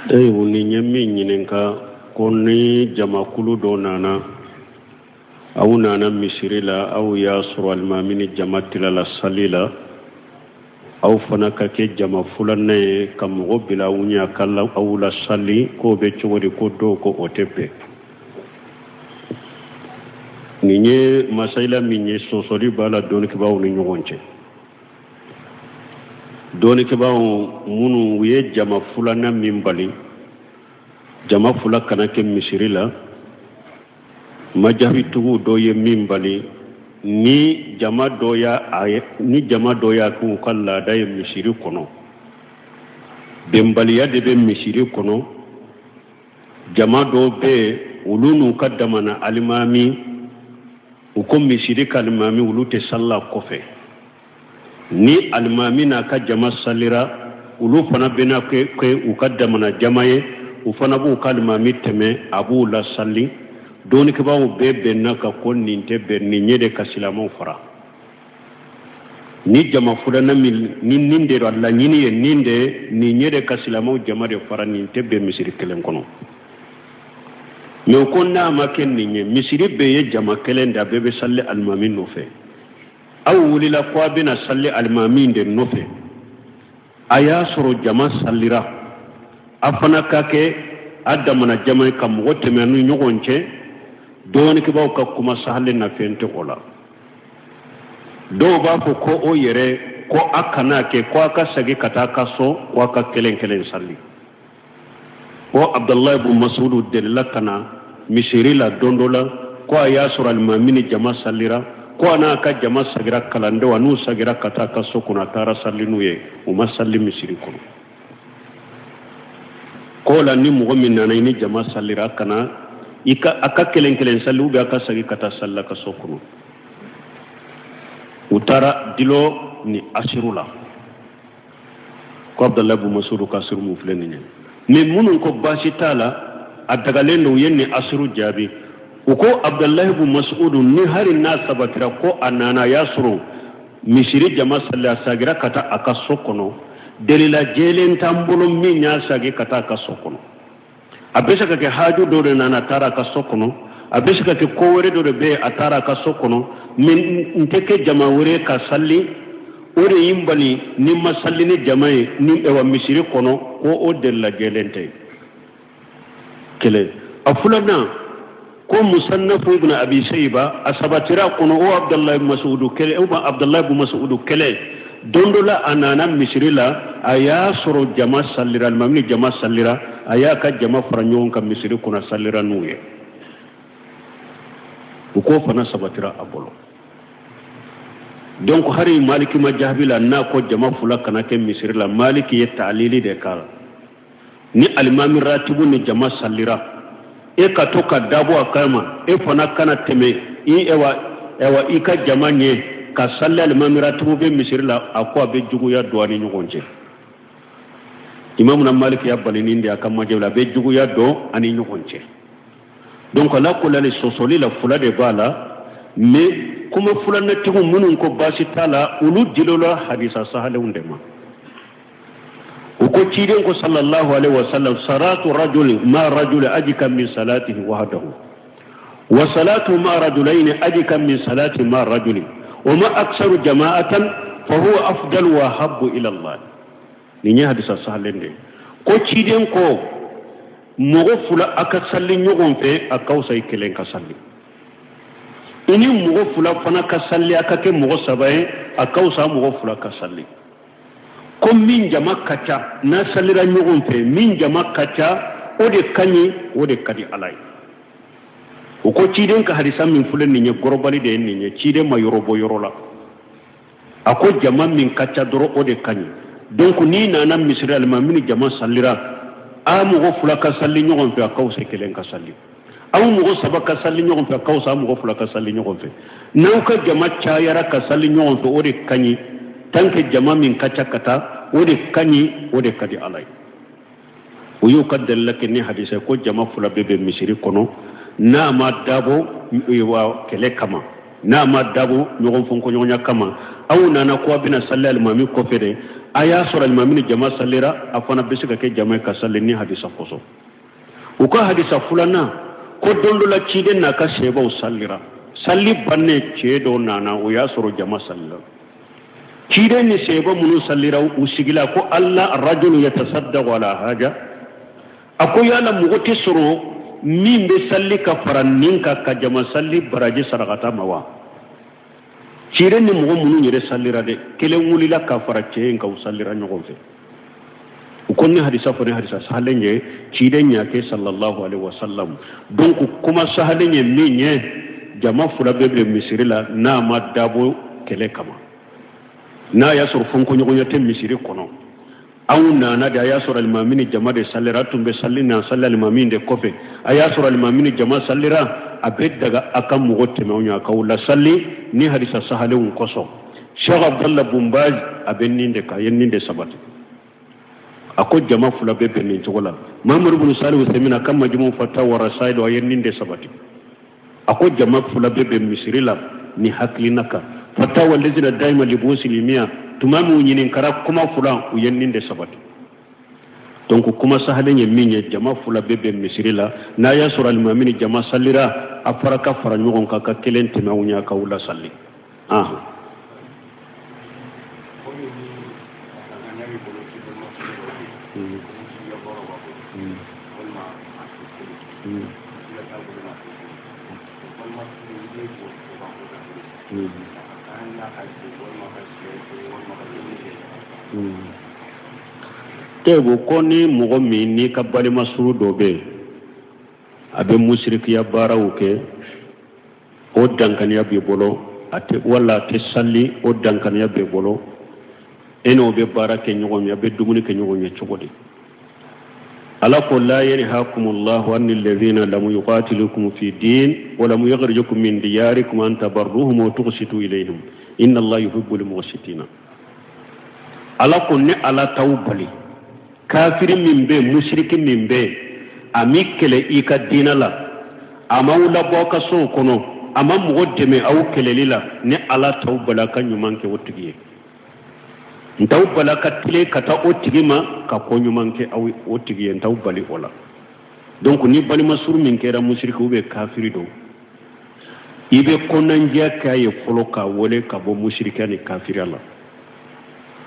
Eyi nin ye min ɲininka ko ni jamakulu dɔ nana, aw nana misiri la, aw y'a sɔrɔ alimami ni jama tilala sali la, aw fana ka kɛ jama filanan ye ka mɔgɔ bila aw ɲɛ ka aw lasali, k'o bɛ cogo di? Ko dɔw ko o tɛ bɛn. Nin ye masayila min ye, sɔsɔli b'a la dɔnnikɛbaaw ni ɲɔgɔn cɛ. Dɔnnikɛbaaw minnu u ye jama filanan min bali, jama fila kana kɛ misiri la, majabitigiw dɔ ye min bali, ni jama dɔ y'a k'u ka laada ye misiri kɔnɔ, bɛnbaliya de bɛ misiri kɔnɔ. Jama dɔw bɛ yen, olu n'u ka damana alimami, u ko misiri ka alimami, olu tɛ salila kɔfɛ. Ni alimami n'a ka jama salira, olu fana bɛna kɛ u ka damana jama ye, u fana b'u ka alimami tɛmɛ, a b'u lasali. Dɔnnikɛbaaw bɛɛ bɛnna ka ko nin tɛ bɛn, nin ye de ka silamɛw fara. Ni jama filanan min ni nin de a laɲini ye nin de, nin ye de ka silamɛw jama de fara, nin tɛ bɛn misiri kelen kɔnɔ. Mɛ ko n'a ma kɛ nin ye, misiri bɛɛ ye jama kelen de, a bɛɛ bɛ sali alimami nɔfɛ. Aw wulila ko a bɛna sali alimami de nɔfɛ, a y'a sɔrɔ jama salira, a fana ka kɛ a damana jama ye ka mɔgɔ tɛmɛ ni ɲɔgɔn cɛ. Dɔnnikɛbaaw ka kuma sahalen na, fɛn tɛ o la. Dɔw b'a fɔ ko o yɛrɛ ko a kana kɛ, ko a ka segin ka taa ka so, ko a ka kelen kelen sali. Ko Abdulayi bun Masudu delila ka na misiri la don dɔ la, ko a y'a sɔrɔ alimami ni jama salira, ko a n'a ka jama sagira, kalandenw a n'u sagira ka taa ka so kɔnɔ, a taara sali n'u ye, u ma sali misiri kɔnɔ. K'o la ni mɔgɔ min nana i ni jama salira, kana i ka a ka kelen kelen sali, ou bien a ka segin ka taa salila ka so kɔnɔ. U taara dilo ni asiru la, ko Abdalayi bun Masudu ka asiru mun filɛ nin ye. Mais minnu ko baasi t'a la, a dagalen don, u ye nin asiru jaabi. U ko Abdalayi bun Masudu, ni hali n'a sabatira ko a nana, a y'a sɔrɔ misiri jama sali, a sagira ka taa a ka so kɔnɔ, delila jɛlen t'an bolo min y'a sagi ka taa a ka so kɔnɔ. A bɛ se ka kɛ haju dɔ de nana, a taara a ka so kɔnɔ. A bɛ se ka kɛ ko wɛrɛ dɔ de bɛ yen, a taara a ka so kɔnɔ. Mais n tɛ kɛ jama wɛrɛ ka sali, o de y'i bali ni ma sali ni jama ye ni ɛwa misiri kɔnɔ, ko o delila jɛlen tɛ. Kelen. A filanan ko Musannafu ibn Abi Seyba, a sabatira kɔnɔ o Abdulayi Masudu kelen, o Abdulayi bun Masudu kelen, don dɔ la a nana misiri la, a y'a sɔrɔ jama salira, alimami ni jama salira, a y'a ka jama fara ɲɔgɔn kan misiri kɔnɔ, a salira n'u ye. U k'o fana sabatira a bolo. Donc hari Maliki ma jaabi la n'a ko jama fila kana kɛ misiri la, Maliki ye taalili de k'a la. Ni alimami ratibu ni jama salira, e ka to ka dabɔ a kama, e fana kana tɛmɛ i ɛwa ɛwa i ka jama ɲɛ ka sali, alimami ratibu bɛ misiri la, a ko a bɛ juguya don a ni ɲɔgɔn cɛ. Imamuna Maliki y'a bali nin de a ka majabi la, a bɛ juguya don a ni ɲɔgɔn cɛ. Donc ala ko lali sɔsɔli la fila de b'a la. Mais kuma filanatigiw minnu ko baasi t'a la, olu dilola hadisa sahalenw de ma. U ko ciden ko sallallahu alaihi wasallam, salatu rajuli ma rajuli ajika min salatihi wahdahu, wa salatu ma rajulaini ajika min salati ma rajuli, wa ma aksaru jama'atan fa huwa afdal wa habbu ila Allah. Nin ye hadisa sahalen de ye. Ko ciden ko mɔgɔ fila a ka sali ɲɔgɔn fɛ, a ka fisa i kelen ka sali. I ni mɔgɔ fila fana ka sali, a ka kɛ mɔgɔ saba ye, a ka fisa mɔgɔ fila ka sali. Ko min jama ka ca n'a salira ɲɔgɔn fɛ, min jama ka ca, o de ka ɲi, o de ka di Ala ye. U ko ciden ka hadisa min filɛ nin ye, gɔrɔbali de ye nin ye, ciden ma yɔrɔ bɔ yɔrɔ la. A ko jama min ka ca dɔrɔn, o de ka ɲi. Donc n'i nana misiri, alimami ni jama salira, a mɔgɔ fila ka sali ɲɔgɔn fɛ, a ka fisa kelen ka sali. Aw mɔgɔ saba ka sali ɲɔgɔn fɛ, a ka fisa mɔgɔ fila ka sali ɲɔgɔn fɛ. N'aw ka jama cayara ka sali ɲɔgɔn fɛ, o de ka ɲi. Tant que jama min ka ca ka taa, o de ka ɲi, o de ka di Ala ye. U y'u ka dalila kɛ ni hadisa ko jama fila bɛɛ bɛ misiri kɔnɔ, n'a ma dabɔ wa kɛlɛ kama, n'a ma dabɔ ɲɔgɔn fɔnkɔɲɔgɔnya kama. Aw nana ko a bɛna sali alimami kɔfɛ dɛ, A y'a sɔrɔ alimami ni jama salira, a fana bɛ se ka kɛ jama ye ka sali ni hadisa kosɔn. U ka hadisa filanan ko don dɔ la ciden n'a ka sebaw salira. Sali bannen, cɛ dɔ nana, o y'a sɔrɔ jama salila. Ciden ni seba minnu salira, u sigila ko alla rajulu yatasaddaqu ala haja. A ko yala mɔgɔ tɛ sɔrɔ min bɛ sali ka fara nin kan ka jama sali baraji sarakata ma wa? Ciden ni mɔgɔ minnu yɛrɛ salira dɛ, kelen wulila ka fara cɛ in kan, u salira ɲɔgɔn fɛ. U ko ni hadisa fɔ ni hadisa sahalen ye, ciden y'a kɛ sallallahu alaihi wasallam. Donc kuma sahalen ye min ye, jama fila bɛ bɛn misiri la n'a ma dabɔ kɛlɛ kama, n'a y'a sɔrɔ fɔnkɔɲɔgɔnya tɛ misiri kɔnɔ. Anw nana de, a y'a sɔrɔ alimami ni jama de salira, tun bɛ sali na sali alimami de kɔfɛ. A y'a sɔrɔ alimami ni jama salira, a bɛ daga a ka mɔgɔ tɛmɛ aw ɲɛ a k'aw lasali ni hadisa sahalenw kosɔn. Cheikh Abdallah Bun Baz a bɛ nin de kan, a ye nin de sabati. A ko jama fila bɛ bɛn nin cogo la. Mahamadu bin Salih Uthaymin a ka Majmu Fatawa Rasail, a ye nin de sabati. A ko jama fila bɛ bɛn misiri la ni hakilina kan. Fatawa Lajna Daima Libuhusil Ilmiya, tuma min u ɲininkara kuma fila, u ye nin de sabati. Donc kuma sahalen ye min ye, jama fila bɛ bɛn misiri la n'a y'a sɔrɔ alimami ni jama salira, a fara ka fara ɲɔgɔn kan ka kelen tɛmɛ aw ɲɛ k'aw lasali. Ahan. Tebo ko ni mɔgɔ min n'i ka balima suru dɔ bɛ yen, a bɛ musirikiya baaraw kɛ, o dankaniya b'i bolo, a tɛ wala a tɛ sali, o dankaniya b'i bolo, e n'o bɛ baara kɛ ɲɔgɔn ye, a bɛ dumuni kɛ ɲɔgɔn ye cogo di? Ala ko la yanhakumullahu anil ladhina lam yuqatilukum fi din wa lam yukhrijukum min diyarikum an tabarruhum wa tuqsitu ilayhim inna allaha yuhibbul muqsitina. Ala ko ne Ala t'aw bali kafiri min bɛ, musiriki min bɛ, a m'i kɛlɛ i ka diinɛ la, a m'aw labɔ aw ka sow kɔnɔ, a ma mɔgɔ dɛmɛ aw kɛlɛli la, ne Ala t'aw bali a ka ɲuman kɛ o tigi ye. N t'aw bali ka tilen ka taa o tigi ma ka ko ɲuman kɛ aw o tigi ye, n t'aw bali o la. Donc ni balima suru min kɛra musiriki ou bien kafiri don, i bɛ kɔnɔnajɛya k'a ye fɔlɔ k'a wele ka bɔ musirikiya ni kafiriya la.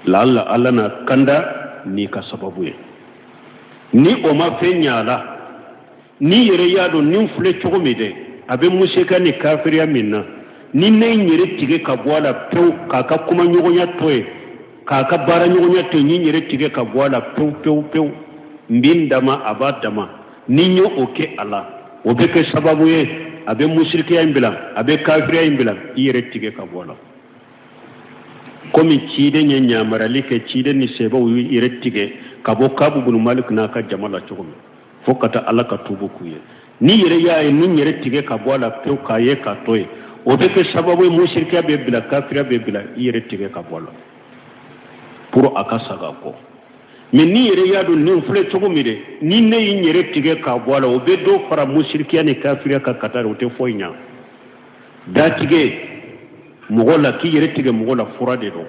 Laala Ala na kanda n'i ka sababu ye. Ni o ma fɛn ɲa a la, n'i yɛrɛ y'a dɔn nin filɛ cogo min dɛ, a bɛ musirikiya ni kafiriya min na, ni ne n yɛrɛ tigɛ ka bɔ a la pewu, k'a ka kuma ɲɔgɔnya to yen, k'a ka baara ɲɔgɔnya to yen, ni n yɛrɛ tigɛ ka bɔ a la pewu pewu pewu, n bɛ n dama, a b'a dama, ni n ye o kɛ a la, o bɛ kɛ sababu ye a bɛ musirikiya in bila, a bɛ kafiriya in bila, i yɛrɛ tigɛ ka bɔ a la. Komi ciden ye ɲamarali kɛ, ciden ni sebaw y'u yɛrɛ tigɛ ka bɔ Kabu bunu Malik n'a ka jama la cogo min, fo ka taa Ala ka tuubu k'u ye. N'i yɛrɛ y'a ye ni n yɛrɛ tigɛ ka bɔ a la pewu k'a ye k'a to yen, o bɛ kɛ sababu ye musirikiya bɛ bila, kafiriya bɛ bila, i yɛrɛ tigɛ ka bɔ a la pour a ka saga kɔ. Mais n'i yɛrɛ y'a dɔn nin filɛ cogo min dɛ, ni ne ye n yɛrɛ tigɛ ka bɔ a la, o bɛ dɔ fara musirikiya ni kafiriya kan ka taa, o tɛ foyi ɲa. Datigɛ mɔgɔ la, k'i yɛrɛ tigɛ mɔgɔ la, fura de don.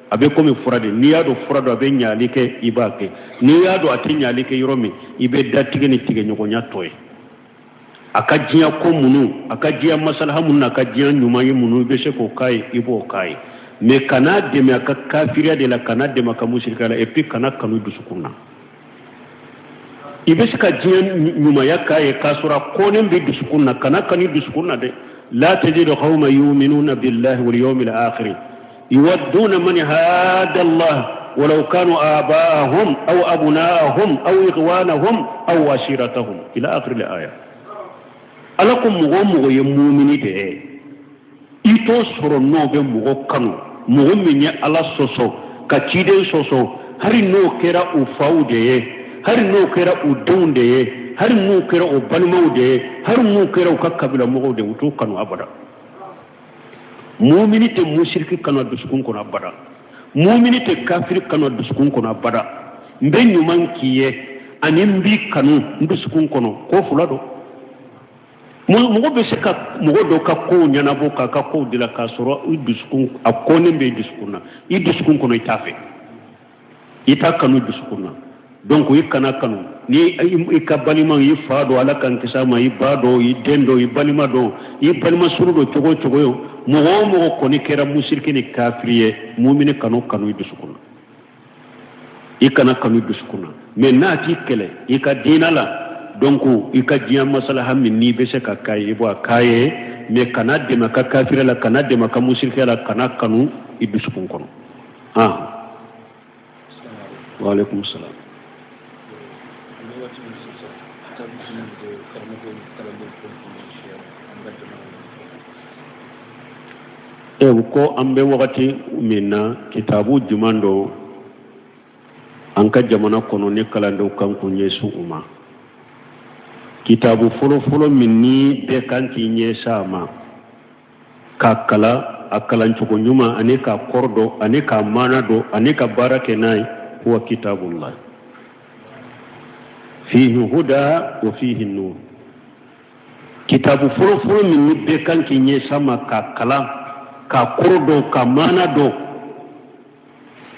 A bɛ komi fura de, n'i y'a dɔn fura don a bɛ ɲali kɛ, i b'a kɛ. N'i y'a dɔn a tɛ ɲali kɛ yɔrɔ min, i bɛ datigɛ ni tigɛ ɲɔgɔnya tɔ ye. A ka diɲɛ ko minnu, a ka diɲɛ masalaha minnu, a ka diɲɛ ɲuman ye minnu, i bɛ se k'o k'a ye, i b'o k'a ye. Mais kana dɛmɛ a ka kafiriya de la, kana dɛmɛ a ka musirikiya la, et puis kana kanu dusukun na. I bɛ se ka diɲɛ ɲumanya k'a ye k'a sɔrɔ a kɔnnen bɛ dusukun na, kana kanu dusukun na dɛ. La tajidu qawman yu'minuna billahi wal yawmil akhir yuwadduna man hada Allah walau kanu aba'ahum aw abna'ahum aw ikhwanahum aw ashiratahum ila akhir al-aya. Ala ko mɔgɔ o mɔgɔ ye mumini de ye, i t'o sɔrɔ n'o bɛ mɔgɔ kanu, mɔgɔ min ye Ala sɔsɔ ka ciden sɔsɔ, hali n'o kɛra u faw de ye, hali n'o kɛra u denw de ye, hali n'u kɛra u balimaw de ye, hali n'u kɛra u ka kabila mɔgɔw de ye, u t'o kanu abada. Mumini tɛ musiriki kanu a dusukun kɔnɔ abada. Mumini tɛ kafiri kanu a dusukun kɔnɔ abada. N bɛ ɲuman k'i ye ani n b'i kanu n dusukun kɔnɔ, ko fila don. Mɔgɔ bɛ se ka mɔgɔ dɔ ka kow ɲɛnabɔ k'a ka kow dila k'a sɔrɔ i dusukun a kɔnnen bɛ i dusukun na, i dusukun kɔnɔ i t'a fɛ. I t'a kanu dusukun na. Donc i kan'a kanu ni i ka balima, i fa dɔ, Ala k'an kisi a ma, i ba dɔ, i den dɔ, i balima dɔ, i balima suru dɔ, cogo o cogo ye, mɔgɔ o mɔgɔ kɔni kɛra musiriki ni kafiri ye, mumini kan'o kanu i dusukun na. I kan'a kanu i dusukun na, mais n'a t'i kɛlɛ i ka diina la, donc i ka diɲɛ masalaha min n'i bɛ se ka k'a ye, i b'a k'a ye, mais kana dɛmɛ ka kafiriya la, kana dɛmɛ ka musirikiya la, kana kanu i dusukun kɔnɔ. Ah, waaleykum salaam. E ko an bɛ wagati min na, kitabu jumɛn don an ka jamana kɔnɔ ni kalandenw kan k'u ɲɛsin u ma? Kitabu fɔlɔfɔlɔ min ni bɛɛ kan k'i ɲɛsin a ma k'a kalan a kalancogo ɲuman ani k'a kɔrɔ dɔn ani k'a maana dɔn ani ka baara kɛ n'a ye, huwa kitabullah fihi huda wa fihi nur. Kitabu fɔlɔfɔlɔ min ni bɛɛ kan k'i ɲɛsin a ma k'a kalan, k'a kɔrɔ dɔn, k'a maana dɔn,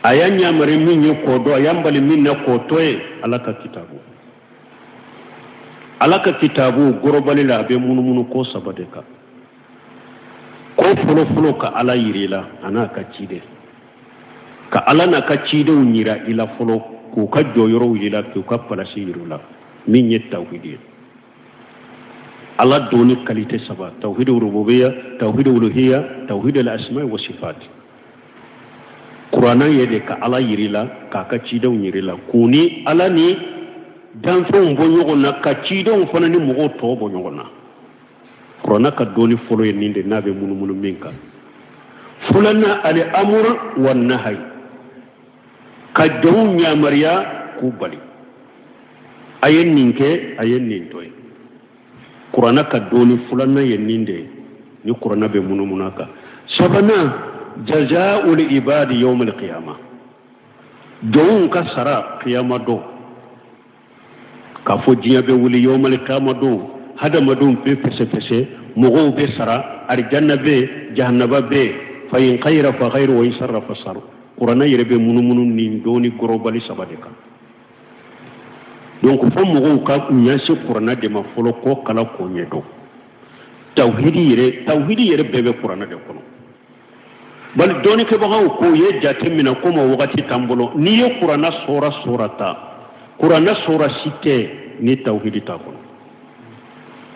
a y'an yamari min ye k'o dɔn, a y'an bali min na k'o to ye, Ala ka kitabu. Ala ka kitabu gorobali la, a bɛ munumunu ko saba de kan. Ko fɔlɔfɔlɔ, ka Ala yira i la a n'a ka ciden, ka Ala n'a ka cidenw yira i la fɔlɔ, k'u ka jɔyɔrɔw yira, k'u ka palasi yira u la, min ye tawhidi ye. Ala dɔnni kalite saba: tawhidi rububiya, tawhidi uluhiya, tawhidi al-asma wa sifat. Kuranna ye de ka Ala yira i la, k'a ka cidenw yira i la, k'u ni Ala ni danfɛnw bɔ ɲɔgɔn na, ka cidenw fana ni mɔgɔw tɔw bɔ ɲɔgɔn na. Kuranna ka dɔnni fɔlɔ ye nin de n'a bɛ munumunu min kan. Filanan, al amur wa nahayi, ka jɔnw yamaruya k'u bali, a ye nin kɛ, a ye nin to yen. Kuranna ka dɔnni filanan ye nin de ye ni kuranna bɛ munumunu a kan. Sabanan, jazaul ibadi yawmal qiyama, jɔnw ka sara kiyama don, k'a fɔ diɲɛ bɛ wuli yawmal qiyama don, hadamadenw bɛ fɛsɛfɛsɛ, mɔgɔw bɛ sara, arijanna bɛ yen, jahanaba bɛ yen, fa in khayra fa khayru wa in sarra fa sarru. Kuranna yɛrɛ bɛ munumunu nin dɔnni gorobali saba de kan. Donc fo mɔgɔw ka ɲɛsin kuranna de ma fɔlɔ, k'o kalan, k'o ɲɛdɔn. Tawhidi yɛrɛ, tawhidi yɛrɛ bɛɛ bɛ kuranna de kɔnɔ. Bali dɔnnikɛbagaw k'u ye jate minɛ ko ma wagati t'an bolo. N'i ye kuranna sɔra sɔra ta, kuranna sɔra si tɛ ni tawhidi t'a kɔnɔ.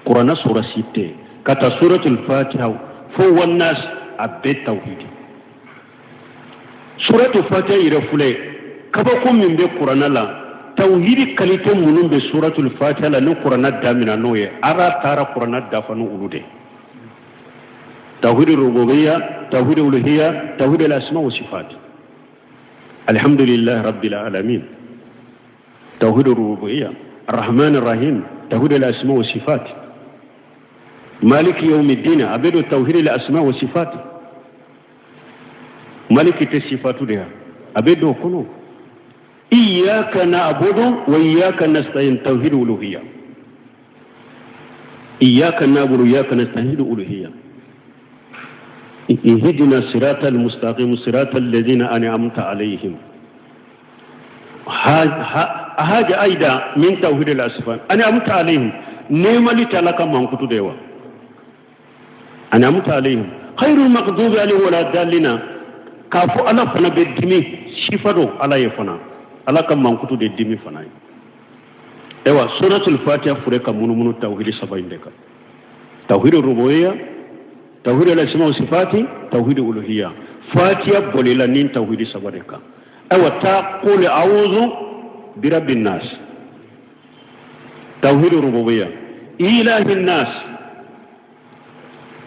Kuranna sɔra si tɛ, ka taa suratul fatiha fo wannas, a bɛɛ tawhidi. Suratu fatiha yɛrɛ filɛ, kabako min bɛ kuranna la, tawhidi kalite minnu bɛ suratul fatiha la, ni kuranna damina n'o ye, Ala taara kuranna dafa ni olu de: tawhidi rububiya, tawhidi uluhiya, tawhidi al-asma wa sifat. Alhamdulillah rabbil alamin, tawhidi rububiya. Arrahman arrahim, tawhidi al-asma wa sifat. Maliki yawmiddin, a bɛ don tawhidi al-asma wa sifat. Maliki tɛ sifatu de ya, a bɛ don o kɔnɔ. Iyyaka na'budu wa iyyaka nasta'in, tawhid uluhiyya. Iyyaka na'budu iyyaka nasta'in, uluhiyya. Ihdina sirata almustaqim sirata alladhina an'amta alayhim, haja aida min tawhid al-asfan an'amta alayhim, nemali tala ka mankutu de wa an'amta alayhim ghayrul maghdubi alayhim wala dallina. K'a fɔ Ala fana bɛ dimi, sifa don Ala ye fana, Ala ka mankutu de dimi fana ye. Ayiwa, suratul fatiha fure ka munumunu tawhidi saba in de kan: tawhidi rububiyya, tawhidi al-asma wa sifati, tawhidi uluhiyya. Fatiha bolila nin tawhidi saba de kan. Ayiwa, ta qul a'udhu bi rabbin nas, tawhidi rububiyya. Ilahin nas,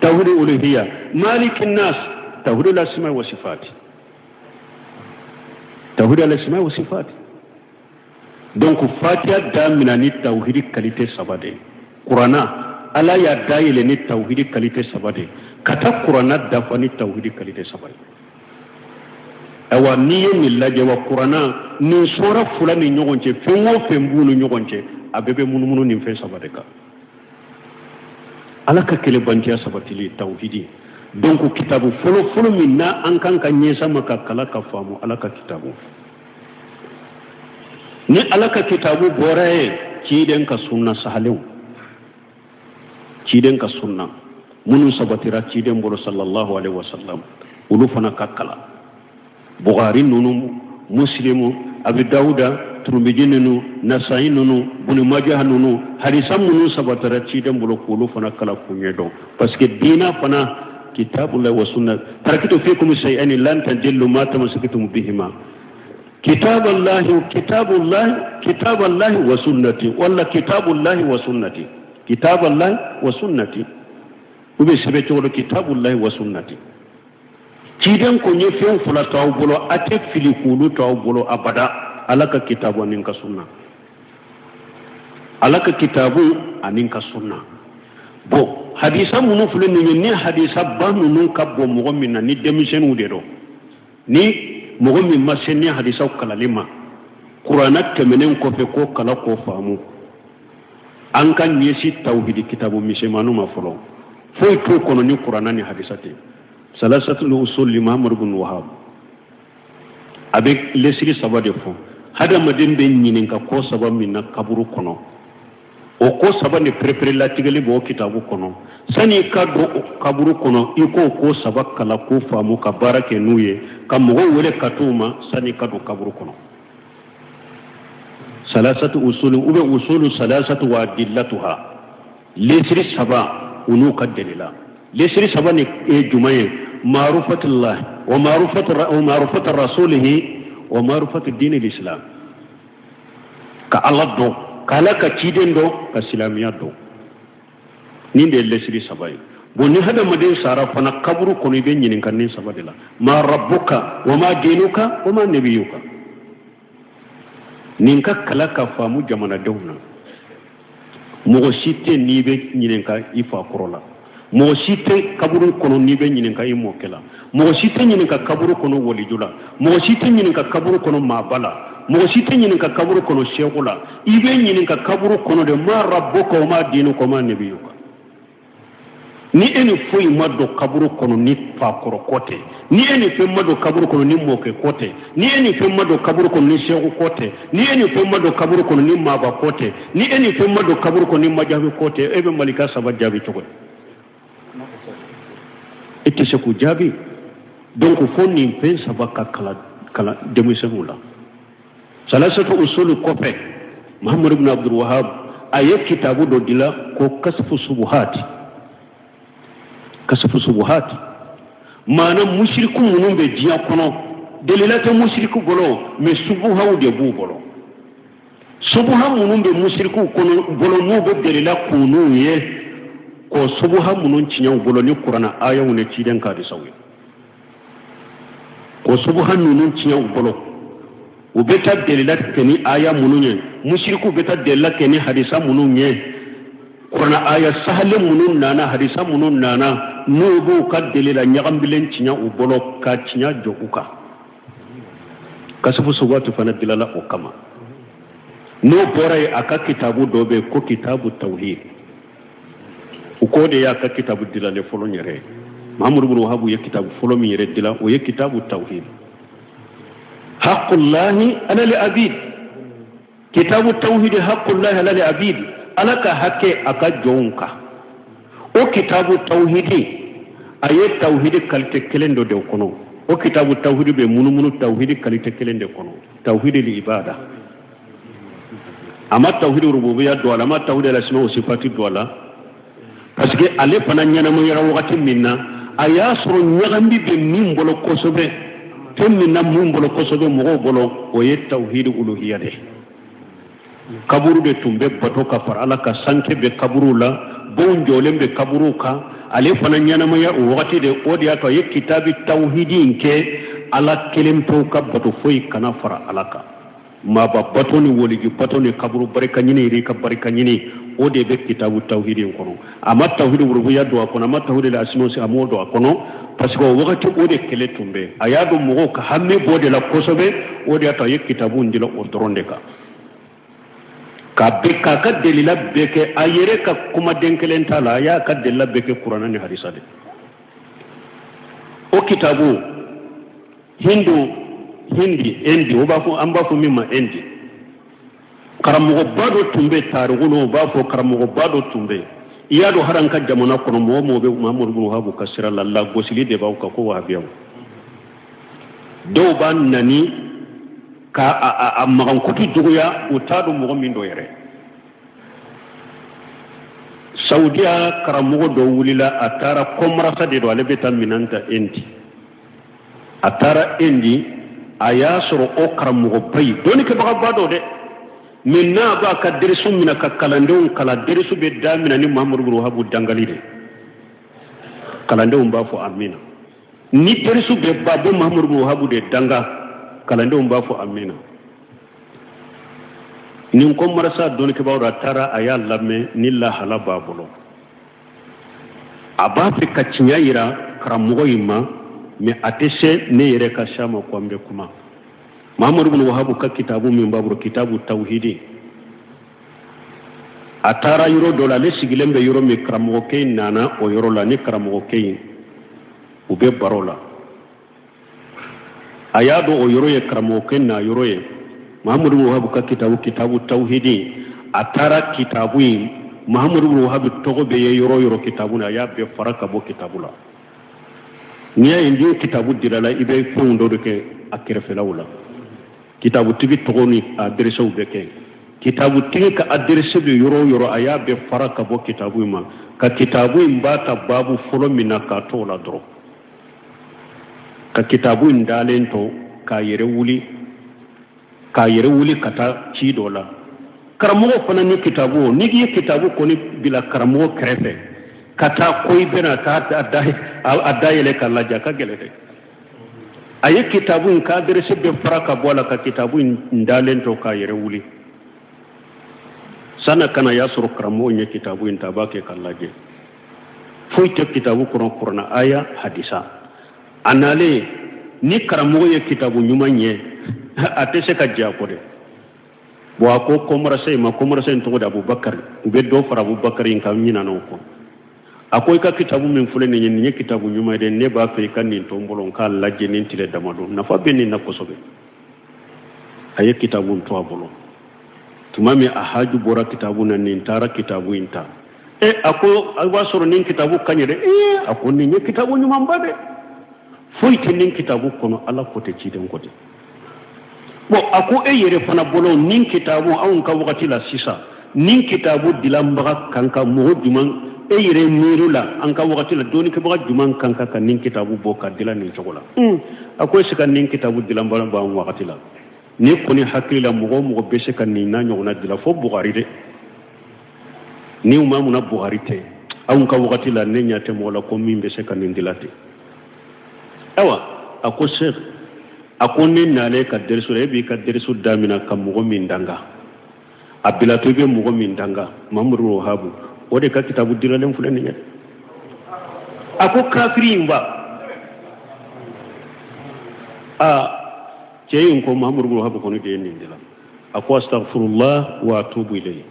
tawhidi uluhiyya. Malikin nas, tawhidi al-asma wa sifati, tawhidi al-asma wa sifati. Donc fatiha damina ni tawhidi kalite saba de ye. Kuranna, Ala y'a dayɛlɛ ni tawhidi kalite saba de ye, ka taa kuranna dafa ni tawhidi kalite saba ye. Ayiwa, n'i ye nin lajɛ wa, kuranna nin sɔra fila ni ɲɔgɔn cɛ, fɛn o fɛn b'u ni ɲɔgɔn cɛ, a bɛɛ bɛ munumunu nin fɛn saba de kan: Ala ka kelenbantiya sabatili, tawhidi. Donc kitabu fɔlɔ fɔlɔ min na an kan ka ɲɛsin ma ka kalan ka faamu, Ala ka kitabu. Ni Ala ka kitabu bɔra yen, ciden ka sunna sahalenw, ciden ka sunna minnu sabatira ciden bolo sallallahu alaihi wasallam, olu fana ka kalan. Bukhari ninnu, Muslimu, Abi Dawuda, Turumiji ninnu, Nasayi ninnu, Buni Majaha ninnu, hadisa minnu sabatira ciden bolo, k'olu fana kalan k'u ɲɛ dɔn, parce que diina fana kitabulahi wa sunna. Tarakitu fikum shay'ani lan tadillu ma tamassaktum bihima kitaballahi kitabullahi kitaballahi wa sunnati, wala kitabullahi wa sunnati, kitaballahi wa sunnati, u bɛ sɛbɛn cogo dɔ, kitabullahi wa sunnati. Ciden ko n ye fɛn fila to aw bolo, a tɛ fili k'olu to aw bolo abada: Ala ka kitabu ani n ka sunna, Ala ka kitabu ani n ka sunna. Bon, hadisa minnu filɛ nin ye, ni hadisa ba ninnu ka bon mɔgɔ min na, ni denmisɛnninw de don, ni mɔgɔ min ma se ni hadisaw kalali ma, kuranna tɛmɛnen kɔfɛ k'o kala k'o faamu, an ka ɲɛsin tawhidi kitabu misɛnmaniw ma fɔlɔ. Foyi t'o kɔnɔ ni kuranna ni hadisa tɛ. Salasatul usul li Muhammad bin Wahab, a bɛ lesiri saba de fɔ. Hadamaden bɛ ɲininka ko saba min na kaburu kɔnɔ, o ko saba ni perepere latigɛli b'o kitabu kɔnɔ. Sani i ka don kaburu kɔnɔ, i k'o ko saba kalan k'o faamu, ka baara kɛ n'u ye, ka mɔgɔw wele ka t'u ma sani i ka don kaburu kɔnɔ. Salasatu usulu ou bien usulu salasatu wa adillatuha, lesiri saba u n'u ka delila. Lesiri saba ni ye jumɛn ye? Maarufatullah wa maarufatu rasulihi wa maarufatu diini l'islam. Ka Ala dɔn, ka Ala ka ciden dɔn, ka silamɛya dɔn. Nin de ye lesiri saba ye. Bon, ni hadamaden sara fana kaburu kɔnɔ, i bɛ ɲininka nin saba de la: ma rabbuka wa ma dinuka wa ma nabiyuka. Nin ka kala ka faamu jamanadenw na. Mɔgɔ si tɛ n'i bɛ ɲininka i fa kɔrɔ la, mɔgɔ si tɛ kaburu kɔnɔ n'i bɛ ɲininka i mɔkɛ la, mɔgɔ si tɛ ɲininka kaburu kɔnɔ waliju la, mɔgɔ si tɛ ɲininka kaburu kɔnɔ maaba la, mɔgɔ si tɛ ɲininka kaburu kɔnɔ seku la. I bɛ ɲininka kaburu kɔnɔ de: ma rabbuka wa ma dinuka wa ma nabiyuka. Ni e ni foyi ma don kaburu kɔnɔ ni fakɔrɔ ko tɛ, ni e ni fɛn ma don kaburu kɔnɔ ni mɔkɛ ko tɛ, ni e ni fɛn ma don kaburu kɔnɔ ni seku ko tɛ, ni e ni fɛn ma don kaburu kɔnɔ ni maaba ko tɛ, ni e ni fɛn ma don kaburu kɔnɔ ni majabi ko tɛ, e bɛ malika saba jaabi cogo di? E tɛ se k'u jaabi. Donc fo nin fɛn saba ka kalan kalan denmisɛnninw la. Salasatu usulu kɔfɛ, Muhammadu ibn Abdul Wahab a ye kitabu dɔ dila ko Kasfu Subuhat. Kasfu Subuhat maana, musiriku minnu bɛ diɲɛ kɔnɔ, delila tɛ musiriku bolo, mais subuhaw de b'u bolo. Subuha minnu bɛ musirikuw kɔnɔ bolo, n'u bɛ delila kun n'u ye, k'o subuha minnu tiɲɛ u bolo ni kuranna ayaw ni ciden ka hadisaw ye, k'o subuha ninnu tiɲɛ u bolo. U bɛ taa delila kɛ ni aya minnu ye, musirikuw bɛ taa delila kɛ ni hadisa minnu ye, kuranna aya sahalen minnu nana, hadisa minnu nana, n'u b'u ka delila ɲagambilen tiɲɛ u bolo, ka tiɲɛ jɔ u kan. Kasifu Subuhati fana dilala o kama. N'o bɔra yen, a ka kitabu dɔ bɛ yen ko Kitabu Tawhid. U k'o de y'a ka kitabu dilalen fɔlɔ yɛrɛ ye. Mahamadu bin Wahabu ye kitabu fɔlɔ min yɛrɛ dilan, o ye Kitabu Tawhid, haqullahi alal abid. Kitabu Tawhid, haqullahi alal abid, Ala ka hakɛ a ka jɔnw kan. O Kitabu Tawhidi, a ye tawhidi qualité kelen dɔ de kɔnɔ. O Kitabu Tawhidi bɛ munumunu tawhidi qualité kelen de kɔnɔ, tawhidi li ibada. A ma tawhidi rububiya don a la, a ma tawhidi al asma wa sifati don a la, parce que ale fana ɲɛnamayara wagati min na, a y'a sɔrɔ ɲagami bɛ min bolo kosɛbɛ, fɛn min na min bolo kosɛbɛ mɔgɔw bolo, o ye tawhidi uluhiya de ye. Kaburu de tun bɛ bato ka fara Ala kan, sanke bɛ kaburuw la, bonw jɔlen bɛ kaburuw kan. Ale fana ɲɛnamaya o wagati de, o de y'a to a ye kitabi tawhidi in kɛ, Ala kelen pewu ka bato, foyi kana fara Ala kan. Maaba bato ni woliji bato ni kaburu barika ɲini, yiri ka barika ɲini, o de bɛ Kitabu Tawhidi in kɔnɔ. A ma tawhidi rububiya don a kɔnɔ, a ma tawhidi la asma, a m'o don a kɔnɔ, parce que o wagati o de kɛlɛ tun bɛ. A y'a dɔn mɔgɔw ka hami b'o de la kosɛbɛ, o de y'a to a ye kitabu in dila o dɔrɔn de kan, ka bɛ k'a ka delila bɛɛ kɛ. A yɛrɛ ka kumaden kelen t'a la, a y'a ka delila bɛɛ kɛ kuranɛ ni hadisa de. O kitabu hindu, hindi, indi, o b'a fɔ, an b'a fɔ min ma indi. Karamɔgɔba dɔ tun bɛ tariku la, u b'a fɔ karamɔgɔba dɔ tun bɛ yen. I y'a dɔn, hali an ka jamana kɔnɔ, mɔgɔ o mɔgɔ bɛ Mahamadu bin Wahabu ka sira la, lagosili de b'aw kan ko wahabiyaw. Dɔw b'a nani ka a magankutu juguya, u t'a dɔn mɔgɔ min don yɛrɛ. Saudiya karamɔgɔ dɔ wulila, a taara kɔmarasa de don, ale bɛ taa minɛn ta Indi. A taara Indi, a y'a sɔrɔ o karamɔgɔba in, dɔnnikɛbagaba dɔ dɛ, mais n'a b'a ka derisu minɛ ka kalandenw kalan, derisu bɛ daminɛ ni Mahamadu bin Wahabu dangali de. Kalandenw b'a fɔ amina. Ni derisu bɛ ban, a bɛ Mahamadu bin Wahabu de danga, kalandenw b'a fɔ amina. Nin kɔmarasa dɔnnikɛbaaw a taara, a y'a lamɛn ni lahala b'a bolo, a b'a fɛ ka tiɲɛ yira karamɔgɔ in ma, mais a tɛ se ne yɛrɛ ka s'a ma ko an bɛ kuma. Mahamadu bin Wahabu ka kitabu min b'a bolo, kitabu tawhidi, a taara yɔrɔ dɔ la, ale sigilen bɛ yɔrɔ min, karamɔgɔkɛ in nana o yɔrɔ la ni karamɔgɔkɛ in u bɛ baro la. A y'a dɔn o yɔrɔ ye karamɔgɔkɛ na yɔrɔ ye. Mahamadu bin Wahabu ka kitabu, kitabu tawhidi, a taara kitabu in, Mahamadu bin Wahabu tɔgɔ bɛ ye yɔrɔ o yɔrɔ kitabu na, a y'a bɛɛ fara ka bɔ kitabu la. N'i y'a ye ni kitabu dira la, i bɛ fɛnw dɔ de kɛ a kɛrɛfɛlaw la, kitabutigi tɔgɔ ni aderesew bɛ kɛ. Kitabutigi ka aderese bɛ yɔrɔ o yɔrɔ, a y'a bɛɛ fara ka bɔ kitabu in ma, ka kitabu in b'a ta baabu fɔlɔ min na k'a to o la dɔrɔn, ka kitabu in dalen to, k'a yɛrɛ wuli ka taa ci dɔ la. Karamɔgɔ fana ni kitabu, n'i ye kitabu kɔni bila karamɔgɔ kɛrɛfɛ ka taa ko i bɛna taa a dayɛlɛ k'a lajɛ, a ka gɛlɛn dɛ. A ye kitabu in ka aderese bɛɛ fara ka bɔ a la, ka kitabu in dalen to, k'a yɛrɛ wuli. San'a ka na, y'a sɔrɔ karamɔgɔ ye kitabu in ta, a b'a kɛ k'a lajɛ, foyi tɛ kitabu kɔnɔ, kuranna aya, hadisa. A nalen ni karamɔgɔ ye kitabu ɲuman ye, a tɛ se ka jɛ a kɔ dɛ. Bon, a ko kɔmarasa in ma, kɔmarasa in tɔgɔ de Abubakari, u bɛ dɔ fara Abubakari in kan, ɲinana o kɔ. A ko i ka kitabu min filɛ nin ye, nin ye kitabu ɲuman ye dɛ, ne b'a fɛ i ka nin to n bolo n k'a lajɛ nin tile damadɔ, nafa bɛ nin na kosɛbɛ. A ye kitabu to a bolo. Tuma min a haju bɔra kitabu na, nin taara kitabu in ta. E, a ko a b'a sɔrɔ nin kitabu ka ɲi dɛ. Ee, a ko nin ye kitabu ɲumanba dɛ, foyi tɛ nin kitabu kɔnɔ, Ala ko tɛ, ciden ko tɛ. Bon, a ko e yɛrɛ fana bolo, nin kitabu, anw ka wagati la sisan, nin kitabu dilanbaga kan ka mɔgɔ jumɛn, e yɛrɛ miiri la, an ka wagati la dɔnnikɛbaga jumɛn kan ka nin kitabu bɔ ka dilan nin cogo la? A ko e se ka nin kitabu dilanbaga b'an wagati la, ne kɔni hakili la, mɔgɔ o mɔgɔ bɛ se ka nin n'a ɲɔgɔnna dilan, fo Bugari dɛ. Ni u ma munna Bugari tɛ, anw ka wagati la, ne ɲɛ tɛ mɔgɔ la ko min bɛ se ka nin dilan ten. Ayiwa, a ko sɛk, a ko ne nalen ka derisu la, e b'i ka derisu damina ka mɔgɔ min danga, a bilatɔ i bɛ mɔgɔ min danga, Mamadu Wahabu, o de ka kitabu dilalen filɛ nin ye. A ko kafiri in ba, aa, cɛ in ko Mamadu Wahabu kɔni de ye nin dilan. A ko astaghfirullah wa atubu ilayhi.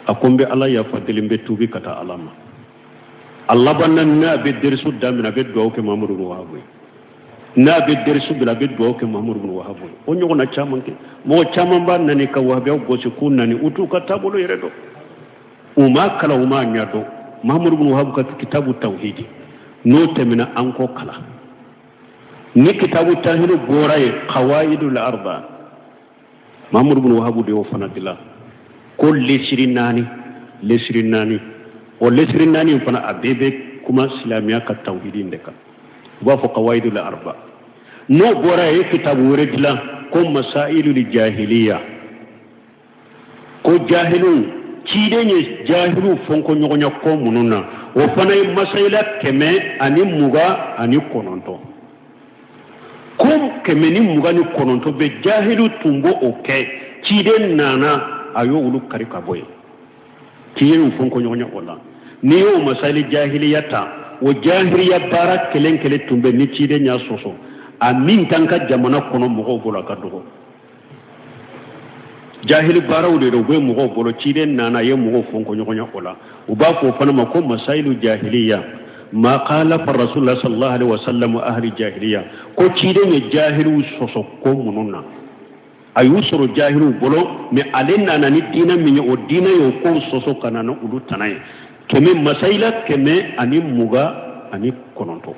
A ko n bɛ Ala yafa deli, n bɛ tuubi ka taa Ala ma. A laban na, n'a bɛ derisu daminɛ, a bɛ dugawu kɛ Mamadu Wahabu ye. N'a bɛ derisu bila, a bɛ dugawu kɛ Mamadu bin Wahabu ye. O ɲɔgɔnna caman kɛ. Mɔgɔ caman b'a nani ka wahabiyaw gosi k'u nani, u t'u ka taabolo yɛrɛ dɔn, u m'a kalan, u m'a ɲɛdɔn. Mamadu bin Wahabu ka kitabu tawhidi, n'o tɛmɛna, an k'o kalan. Ni kitabu tawhidi bɔra yen, qawaidul arba, Mamadu bin Wahabu de y'o fana dilan, ko lesiri naani, lesiri naani. O lesiri naani in fana, a bɛɛ bɛ kuma silamɛya ka tawhidi de kan, u b'a fɔ qawaidul arba. N'o bɔra yen, ye kitabu wɛrɛ dilan ko masailul jahiliya, ko jahiliw, ciden ye jahiliw fɔnkɔ ɲɔgɔnya ko minnu na. O fana ye masayila 129. Ko 129 bɛ jahiliw tun b'o o kɛ, ciden nana a y'olu kari ka bɔ yen, ciden y'u fɔnkɔ ɲɔgɔnya o la. N'i y'o masayili jahiliya ta, o jahiliya baara kelen kelen tun bɛ ni ciden y'a sɔsɔ, a min t'an ka jamana kɔnɔ mɔgɔw bolo, a ka dɔgɔ. Jahili baaraw de don, u bɛ mɔgɔw bolo, ciden nana a ye mɔgɔw fɔnkɔ ɲɔgɔnya o la. U b'a fɔ o fana ma ko masayilu jahiliya, ma khalafa rasulullah sallallahu alaihi wasallam ahli jahiliya, ko ciden ye jahiliw sɔsɔ ko minnu na. A y'u sɔrɔ jahiliw bolo, mais ale nana ni diinɛ min ye, o diinɛ y'o kow sɔsɔ ka na ni olu tana ye. Kɛmɛ masayila 129,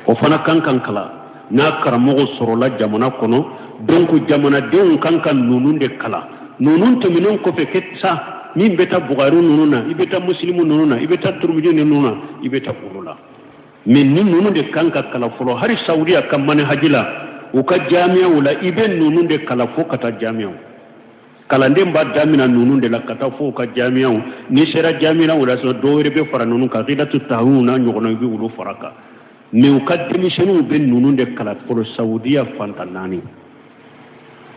o fana kan ka kalan n'a karamɔgɔ sɔrɔla jamana kɔnɔ. Donc jamanadenw kan ka ninnu de kalan. Ninnu tɛmɛnen kɔfɛ kɛ sa, min bɛ taa Bugari ninnu na, i bɛ taa Musilimu ninnu na, i bɛ taa Turumidi ninnu na, i bɛ taa olu la. Mais ni ninnu de kan ka kalan fɔlɔ. Hali Saudiya ka manihaji la, u ka jamiyaw la, i bɛ ninnu de kalan fo ka taa jamiyaw. Kalanden b'a damina ninnu de la ka taa fo u ka jamiyaw. N'i sera jamiyaw la sisan, dɔ wɛrɛ bɛ fara ninnu kan, akidatu tahawiw n'a ɲɔgɔnna, i bɛ olu fara kan. Mais u ka denmisɛnninw bɛ ninnu de kalan fɔlɔ Saudiya fan tan naani.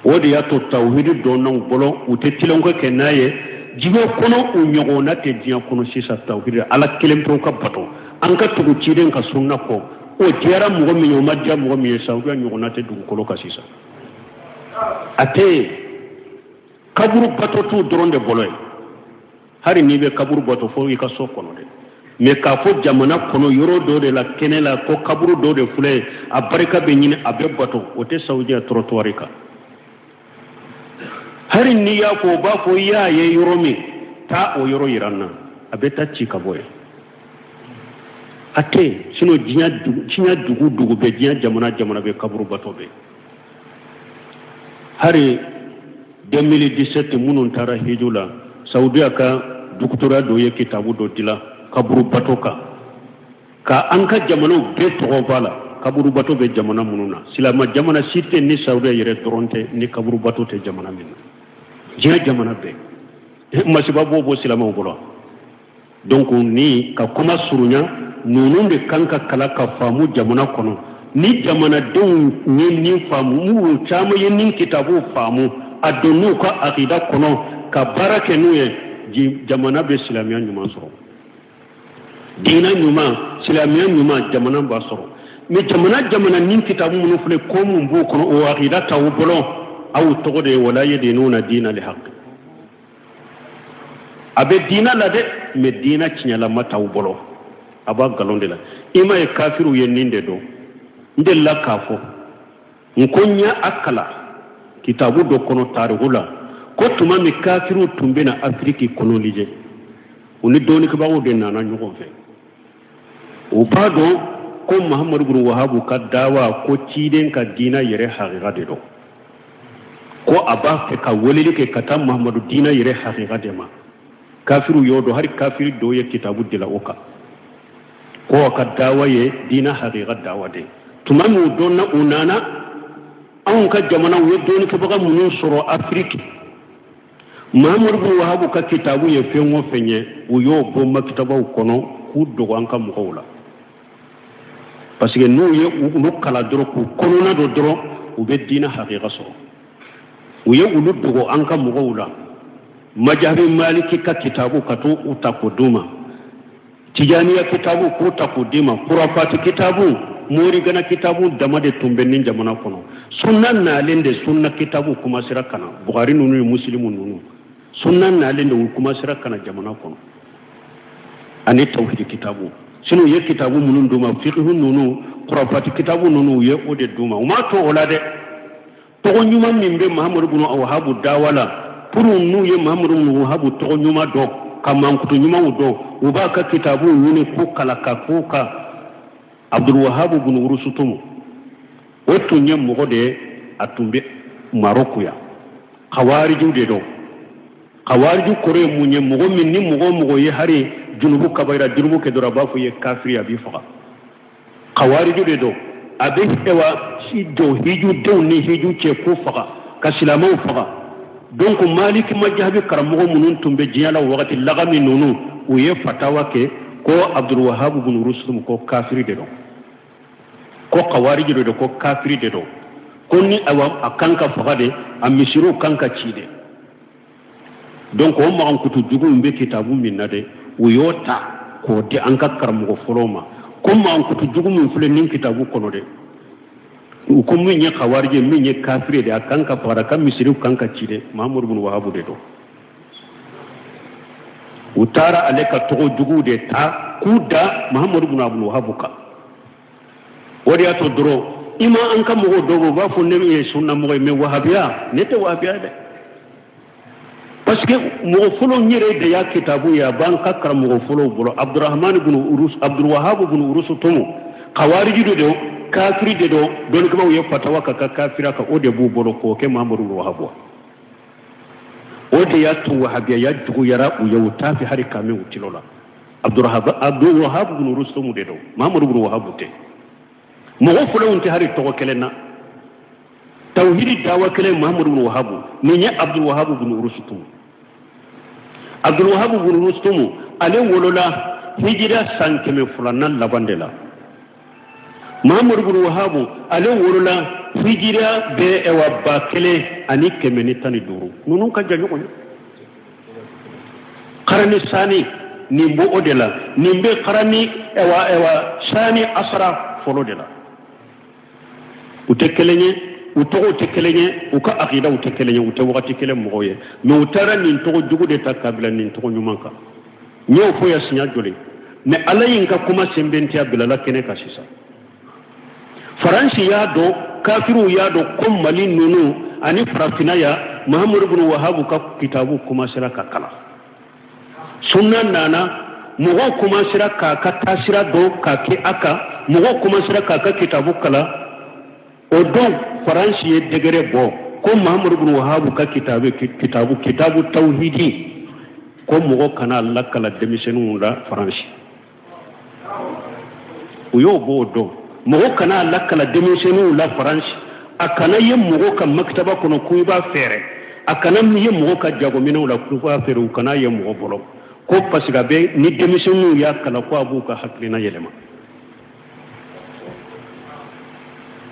O de y'a to tawhidi dɔnnaw bolo, u tɛ tulonkɛ kɛ n'a ye diɲɛ kɔnɔ. U ɲɔgɔnna tɛ diɲɛ kɔnɔ sisan. Tawhidi, Ala kelen pewu ka bato, an ka tugu ciden ka sunna kɔ, o diyara mɔgɔ min ye, o ma diya mɔgɔ min ye, Saudiya ɲɔgɔnna tɛ dugukolo kan sisan. A tɛ yen. Kaburu bato t'u dɔrɔn de bolo ye. Hali n'i bɛ kaburu bato, fo i ka so kɔnɔ dɛ. Mais k'a fɔ jamana kɔnɔ yɔrɔ dɔ de la, kɛnɛ la, ko kaburu dɔ de filɛ, a barika bɛ ɲini, a bɛ bato, o tɛ Saudiya trottoir kan. Hali n'i y'a fɔ, o b'a fɔ i y'a ye yɔrɔ min, taa o yɔrɔ yira n na. A bɛ taa ci ka bɔ yen. A tɛ yen. Sinon diɲɛ dugu dugu bɛɛ, diɲɛ jamana jamana bɛɛ, kaburu bato bɛ. Hali 2017, minnu taara hiju la, Saudiya ka doctorat dɔ ye kitabu dɔ dila kaburu bato kan, ka an ka jamanaw bɛɛ tɔgɔ b'a la, kaburu bato bɛ jamana minnu na. Silama jamana si tɛ ni Saudiya yɛrɛ dɔrɔn tɛ ni kaburu bato tɛ jamana min na. Diɲɛ jamana bɛɛ, masiba b'o bɔ silamɛw bolo. Donc ni ka kuma surunya, ninnu de kan ka kalan ka faamu jamana kɔnɔ. Ni jamanadenw ye nin faamu, minnu caman ye nin kitabu faamu, a don n'u ka akida kɔnɔ ka baara kɛ n'u ye, jamana bɛ silamɛya ɲuman sɔrɔ, diinɛ ɲuman, silamɛya ɲuman, jamana b'a sɔrɔ. Mais jamana jamana nin kitabu minnu filɛ, ko mun b'u kɔnɔ, o akida t'aw bolo, aw tɔgɔ de ye wala yadinuna diina li haqq. A bɛ diina la dɛ, mais diina tiɲɛlama t'aw bolo, a b'a nkalon de la. I m'a ye, kafiriw ye nin de dɔn. N delila k'a fɔ n ko n y'a kalan kitabu dɔ kɔnɔ tariku la, ko tuma min kafiriw tun bɛ na Afiriki coloniser, u ni dɔnnikɛbagaw de nana ɲɔgɔn fɛ. U b'a dɔn ko Mahamadu bin Wahabu ka dawa, ko ciden ka diina yɛrɛ hakika de don, ko a b'a fɛ ka weleli kɛ ka taa Mahamadu diina yɛrɛ hakika de ma. Kafiriw y'o dɔn. Hali kafiri dɔw ye kitabu dila o kan, ko a ka dawa ye diina hakika dawa de. Tuma min u dɔnna, u nana anw ka jamana, u ye dɔnnikɛbaga minnu sɔrɔ Afiriki, Mahamadu bin Wahabu ka kitabu ye fɛn o fɛn ye, u y'o bɔ makitabaw kɔnɔ k'u dogo an ka mɔgɔw la, parce que n'u ye olu kalan dɔrɔn, k'u kɔnɔna dɔn dɔrɔn, u bɛ diinɛ hakika sɔrɔ. U ye olu dogo an ka mɔgɔw la. Majahabi Maliki ka kitabu, ka to u ta k'o d'u ma, Tijaniya kitabu, k'u ta k'o d'i ma, kurafati kitabu, morigana kitabu dama de tun bɛ nin jamana kɔnɔ. Sunna nalen de, sunna kitabu kumasera ka na, Bugari ninnu ni Musilimu ninnu, sunna nalen de, u kumasera ka na jamana kɔnɔ, ani tawhidi kitabu. Sinon u ye kitabu minnu d'u ma, fikihu ninnu, kurafati kitabu ninnu, u ye o de d'u ma. U m'a to o la dɛ. Tɔgɔ ɲuman min bɛ Mahamadu bin Wahabu dawa la, pour n'u ye Mahamadu bin Wahabu tɔgɔ ɲuman dɔn, ka mankutu ɲumanw dɔn, u b'a ka kitabuw ɲini k'u kalan ka k'u kan. Abdulwahabu bin Wurusutumu, o tun ye mɔgɔ de ye, a tun bɛ Marɔku yan, kawarijiw de don. Kawariju kɔrɔ ye mun ye? Mɔgɔ min ni mɔgɔ o mɔgɔ ye hari junubu kabayira junubu kɛ dɔrɔn, a b'a fɔ i ye kafiri, a b'i faga. Kawariju de don. A bɛ ewa jɔ hijudenw ni hiju cɛ k'u faga, ka silamɛw faga. Donc Maliki majahabi karamɔgɔ minnu tun bɛ diɲɛ la wagati, Lagami ninnu, u ye fatawa kɛ ko Abdulwahabu bin Rustum ko kafiri de don, ko kawariju de don, ko kafiri de don, ko ni awa a kan ka faga de, a misiriw kan ka ci de. Donc o magankutu jugu in bɛ kitabu min na dɛ, u y'o ta k'o di an ka karamɔgɔ fɔlɔw ma, ko magankutu jugu min filɛ nin kitabu kɔnɔ dɛ, u ko min ye kawariji, min ye kafiri de, a kan ka faga, a ka misiriw kan ka ci dɛ, Mahamadu bin Wahabu de don. U taara ale ka tɔgɔ juguw de ta k'u da Mahamadu bin Abdul Wahabu kan. O de y'a to dɔrɔn I ma an ka mɔgɔw dɔw u b'a fɔ ne ye sunna mɔgɔ ye, mais wahabiya, ne tɛ wahabiya dɛ, parce que mɔgɔ fɔlɔ n yɛrɛ de y'a kitabu ye, a b'an ka karamɔgɔ fɔlɔw bolo, Abdurahman bin Urus, Abdulwahab bin Urusutumu, kawariji de don, kafiri de don. Dɔnnikɛbaaw ye fatawa ka ka kafira kan, o de b'u bolo k'o kɛ Mahamadu Wahabu. O de y'a to wahabiyaya juguyara u ye, u t'a fɛ hali k'a mɛn u tulo la. Abdulwahab bin Urusutumu de don, Mahamadu bin Wahabu tɛ. Mɔgɔ fɔlɔw tɛ hali tɔgɔ kelen na. Tawhidi dawa kelen, Muhammadu bin Wahabu, nin ye Abdul Wahab bin Rusutum. Abdul Wahab bin Rusutum, ale wolola hijira san 200nan laban de la. Muhammadu bin Wahabu, ale wolola hijira bɛ ɛwa 1115. Ninnu ka jan ɲɔgɔn ye karani sani, nin b'o de la, nin bɛ karani ɛwa sani asara fɔlɔ de la. U tɛ kelen ye, u tɔgɔw tɛ kelen ye, u ka akidaw tɛ kelen ye, u tɛ wagati kelen mɔgɔw ye, mais u taara nin tɔgɔ jugu de ta ka bila nin tɔgɔ ɲuman kan. N y'o fɔ yan siɲɛ joli, mais Ala ye n ka kuma sɛnbɛntiya bilala kɛnɛ kan sisan. Faransi y'a dɔn, kafiriw y'a dɔn ko Mali ninnu ani farafinna yan, Mahamadu bin Wahabu ka kitabu kumasera ka kalan, sunna nana, mɔgɔw kumasera k'a ka taasira dɔn k'a kɛ a kan, mɔgɔw kumasera k'a ka kitabu kalan. O don Faransi ye décret bɔ ko Mahamadu bin Wahabu ka kitabu kitabu kitabu tawhidi, ko mɔgɔ kana lakala denmisɛnninw la Faransi. U y'o bɔ o don, mɔgɔ kana lakala denmisɛnninw la Faransi, a kana ye mɔgɔ ka makitaba kɔnɔ ko i b'a fɛɛrɛ, a kana ye mɔgɔ ka jagominɛw la ko i b'a fɛɛrɛ, u kana ye mɔgɔ bolo, ko parce que a bɛ ni denmisɛnninw y'a kalan ko a b'u ka hakilina yɛlɛma.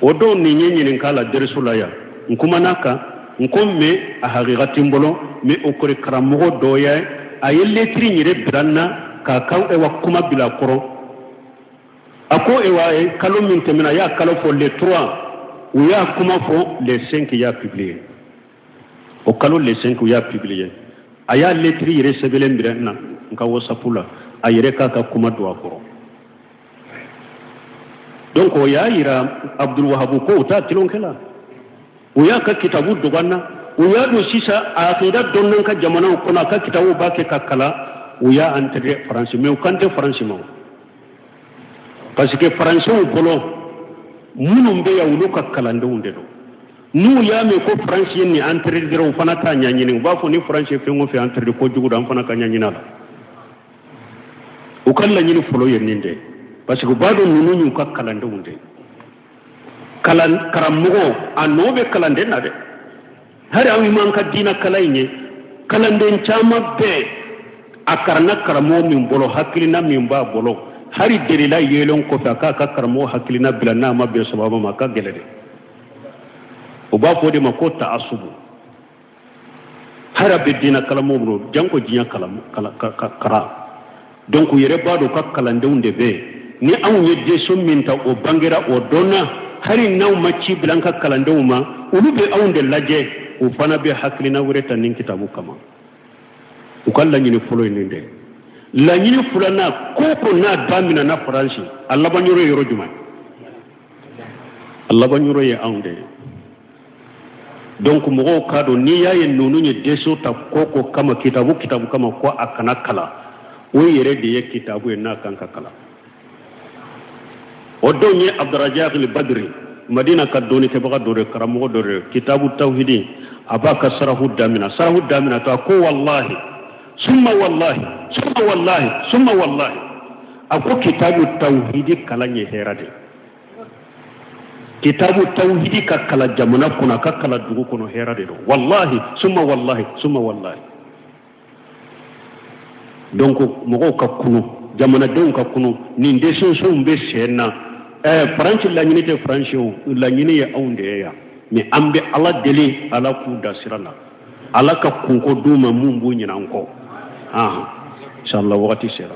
O don nin ye ɲininka la derisu la yan, n kumana kan, n ko mais a hakika tɛ n bolo, mais o kɔrɔ karamɔgɔ dɔ ye, a ye lɛtiri yɛrɛ bila n na k'a ka ewa kuma bila kɔrɔ. A ko ewa kalo min tɛmɛna, a y'a kalo fɔ, le 3 u y'a kuma fɔ, le 5 y'a publier. O kalo le 5 u y'a publier. A y'a lɛtiri yɛrɛ sɛbɛnlen bila n na n ka WhatsApp la, a yɛrɛ k'a ka kuma don a kɔrɔ. Donc o y'a yira Abdul Wahabu ko u t'a tulonkɛ la, u y'a ka kitabu dogo an na. U y'a don sisan a akida dɔnnen ka jamanaw kɔnɔ, a ka kitabu b'a kɛ ka kalan, u y'a interdit Faransi. Mais u kan tɛ Faransi ma, parce que Faransiw bolo minnu bɛ yan, olu ka kalandenw de don. N'u y'a mɛn ko Faransi ye nin interdit dɔrɔn, u fana t'a ɲɛɲini. U b'a fɔ ni Faransi ye fɛn o fɛn interdit, ko jugu don, an fana ka ɲɛɲini a la. U ka laɲini fɔlɔ ye nin de, parce que u b'a dɔn ninnu y'u ka kalandenw de. Kalan karamɔgɔ, a nɔ bɛ kalanden na dɛ. Hali anw m'an ka diinɛ kalan in ye, kalanden caman bɛɛ a karanna karamɔgɔ min bolo, hakilina min b'a bolo, hali delila yeelen kɔfɛ, a k'a ka karamɔgɔ hakilina bila n'a ma bɛn sababa ma, a ka gɛlɛ dɛ. U b'a fɔ o de ma ko taasubu. Hali a bɛ diinɛ kalamɔgɔw bolo, janko diɲɛ kalan. Donc u yɛrɛ b'a dɔn u ka kalandenw de bɛ yen. Ni anw ye décision min ta, o bangera, o dɔnna. Hali n'anw ma ci bila an ka kalandenw ma, olu bɛ anw de lajɛ, u fana bɛ hakilina wɛrɛ ta nin kitabu kama. U ka laɲini fɔlɔ ye nin de. Laɲini filanan, ko ko n'a daminɛna Faransi, a laban yɔrɔ ye yɔrɔ jumɛn? A laban yɔrɔ ye anw de ye. Donc mɔgɔw k'a dɔn, n'i y'a ye ninnu ye décision ta ko ko kama, kitabu kitabu kama, ko a kana kalan, o yɛrɛ de ye kitabu ye n'a kan ka kalan. O don ye Abdurajak Badri, Madina ka dɔnnikɛbaga dɔ de, karamɔgɔ dɔ de, kitabu tawhidi, a b'a ka sarahu damina, sarahu damina to, a ko wallahi summa wallahi summa wallahi summa wallahi, a ko kitabu tawhidi kalan ye hɛrɛ de. Kitabu tawhidi ka kalan jamana kɔnɔ, a ka kalan dugu kɔnɔ, hɛrɛ de don. Wallahi summa wallahi summa wallahi. Donc mɔgɔw ka kunu, jamanadenw ka kunu, nin décision bɛ sen na. Faransi laɲini tɛ Faransi, o laɲini ye anw de ye yan. Mais an bɛ Ala deli, Ala k'u da sira la, Ala ka kunko d'u ma mun b'u ɲinɛ an kɔ. Inshallah, wagati sera.